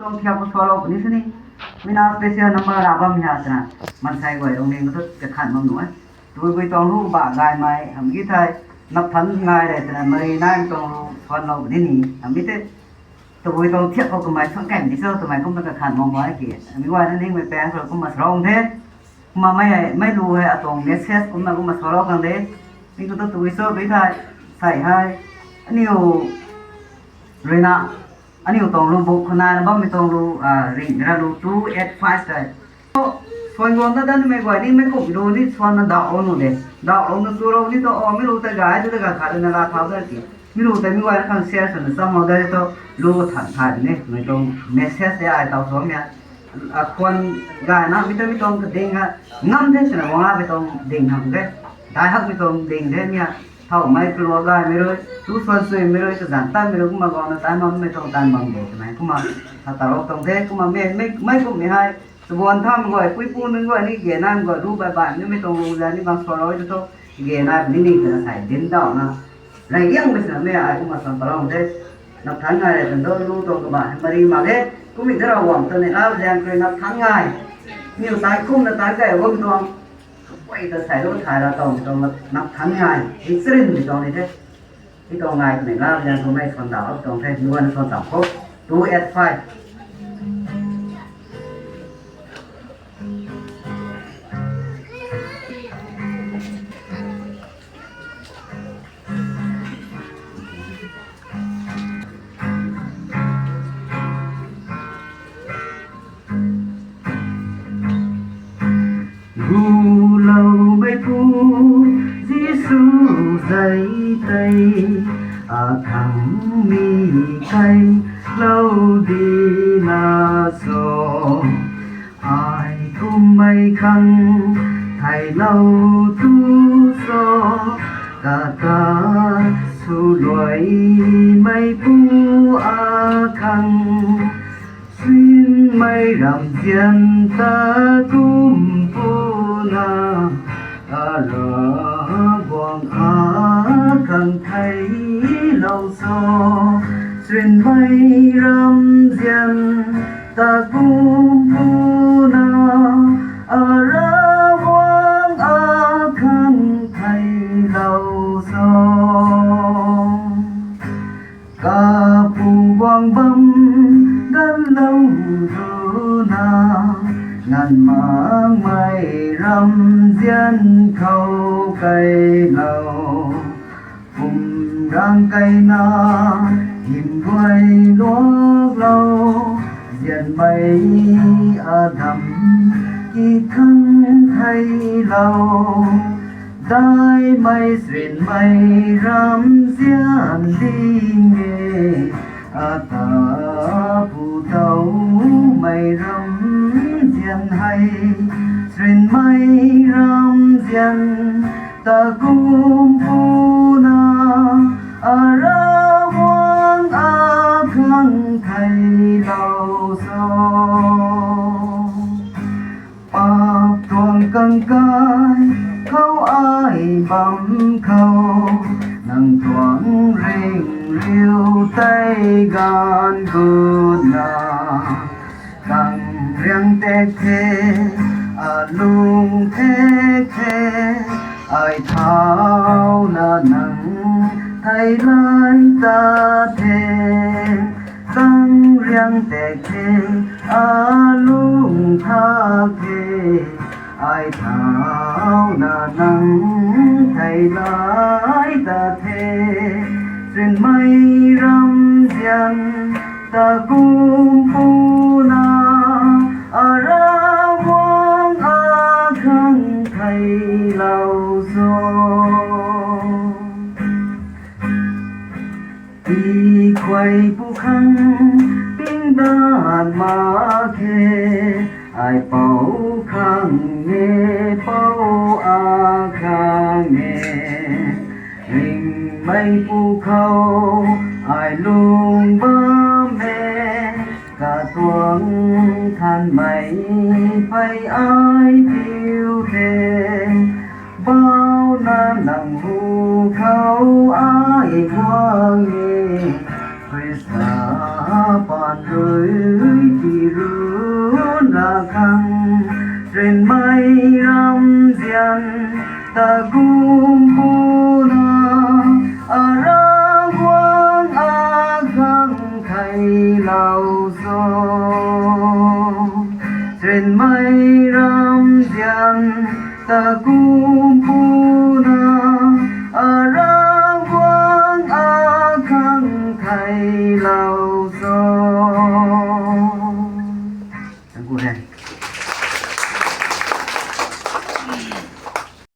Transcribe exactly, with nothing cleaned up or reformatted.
Tuang thiak khou sualou puni sini. Mina special number ra bam hia twna. Mansei guay rong ning thu kakhan bam nu e. Tabui bui tuang lu ba gaymei hamh ki thei. Nap than ngai re twna mari nai tuang lu suanlou puni ni. Hamh ki the. Tabui tuang thiak khou kamei suan kan di cho twmei kumna kakhan bam e ki. Mi guay na ningmei paeng khou kumna sarong the. Kumna mei hei, mei lu hei atuang message kumna kumna sualou khang de. Mi khou tu tabui cho tui thei. Sei hei. Aniu ruina, aniu tuang lu buk khou naina bammei tuang lu, ah, ringh ra lu two eight five tei. Suan guang na danmei guay ni meic kumh lu ni suanna dauh lou nu de. Dauh lou na chu lou ni tu, o, mi lu tei gay, tu tei gay khat ruina la thau da ki. Mi lu tei mi guay na khang share swna cham lou de tu, lu than thay ni, mei tuang message tei ai taw suam e. Akhwan gayna mi ta mi tuang kading ha, ngam the swna guang a mi tuang ding ham de. Dai hak mi tuang ding the mi a. Thaumei kalua gaymei rui, tu suan suimei rui, kazanc tanmei rui, kumna guangna tan bammei tuang tan bam de twmei kumna sa tarou tuang the, kumna mei, mei, mei kumhmei hei, chabuan thaumei guay, puipu nunc guay ni ge naimei guay, lu bai bai nimei tuang lu za ni bang sualou tu tu, ge nai puni ni twna sei dinc dauna. Rey liangmei swna mei ai kumna suan tarou the. Nap than ngai re tan do lu tuang kaba hei mari mak e. Kummei ta Ravguangc ta ni lau zaeng khrui nap than ngai. Niw tai kumna tan kai bam tuang. Kapui ta sei lu thay ra tuang tuang nap than ngai. Hei charynmei tuang ni the. Hei tuang ngai twmei lau zaeng khou mei suan daw tuang the. Mi guayna suan cham khou. Two eight five. Guloumeipu Jisu zei tei, akhang mi kai lou dina so. Ai kummei khang theilou tu so, kata swluaimeipu akhang, sinmei ramzian ta kum puna, Ara guang akhang theilou so, sinmei ramzian ta kum puna, Ara guang akhang theilou so. Kapu guang bam ganvlou duna, nganv makmei ramzian khou kailou. Pum rang kaina hym guay luaklou, zianmei adam ki khang theilou. Daihmei sinmei ramzian ding e, ata pu towmei ramzian hei, sinmei ramzian ta kum puna, Ara guang akhang theilou so. Paap tuang kangkai khou ai bam khou, nang tuang ringriu tei ganv gutna, kang riang tek the, alung thek the, ai thauna nang theilay ta the. Kang riang tek the, alung thak the, ai thauna nang theilay ta the. Sinmei ramzian ta kum puna, Ara guang akhang theilou so. Tikhuay pu khang ping dat mak khe, ai pou khang e, pou akhang e. Ringhmei pu khou ai lung bam e, katuang thanmei phey ai piu the. Bauna nang hu khou ai guang e, Khrista paan rui Nzian ta kum puna, a Ravguangc akhang theilou cho. Sinmei ramzian ta kum puna, a Ravguangc akhang theilou cho.